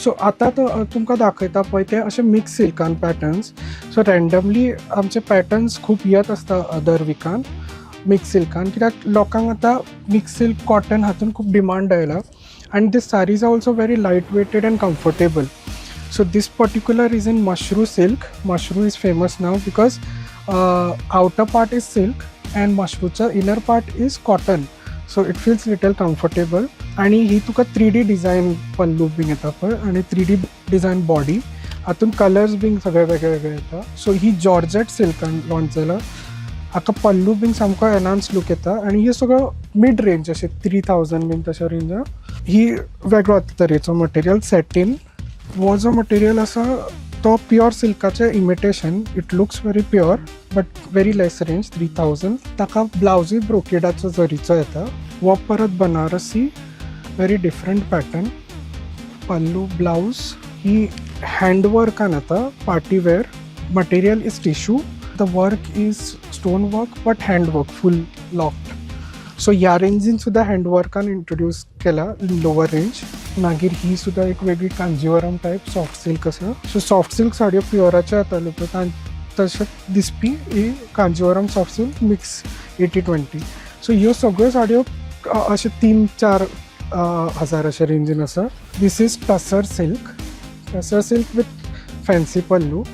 So आतां तो तुमकां दाखयता पळय ते अशे मिक्स सिल्कान पॅटर्न्स. सो रँडमली आमचे पॅटर्न्स खूब येत आसता दर विकान मिक्स सिल्कान, कित्याक लोकांक आतां मिक्स सिल्क कॉटन हातून खूब डिमांड आयला आनी this sarees are also very light weighted and comfortable. So this particular is in mashru silk. Mashru is famous now because outer part is silk and मशरूचा inner part is cotton, so it feels little comfortable. आणि ही तुका 3D design पल्लू बीन येता पळय आनी 3D design body, हातून colours बीन सगळे वेगळे वेगळे येता. सो ही जॉर्जेट सिल्कान लॉन्च जाला. हाका पल्लू बीन सामको एनहान्स लूक येता आनी हे सगळो मिड रेंज, अशें 3000 बीन तशा रेंजा. ही वेगळो तरेचो मटेरियल, सॅटीन. हो जो मटेरियल आसा तो pure सिल्काचें imitation. It looks very pure but very less range, 3000. ताका ब्लावजूय ब्रोकेडाचो जरीचो येता. हो परत बनारसी, व्हेरी डिफरंट पॅटर्न, पल्लू, ब्लावज. ही हँडवर्कान येता. Party wear material is tissue, the work is stone work but handwork, full locked. So ह्या रेंजीन सुद्दां हँडवर्कान इंट्रोड्यूस केला लोवर रेंज. मागीर ही सुद्दां एक वेगळी कांजीवरम टायप सॉफ्ट सिल्क आसा. सो सॉफ्ट सिल्क साडयो प्युअराच्यो येताल्यो पळय, तशें दिसपी ही Kanjeevaram soft silk mix 80-20. So ह्यो सगळ्यो साडयो अशे 3-4 हजार अशे रेंजीन आसा. This is tussar silk, tussar silk with fancy pallu.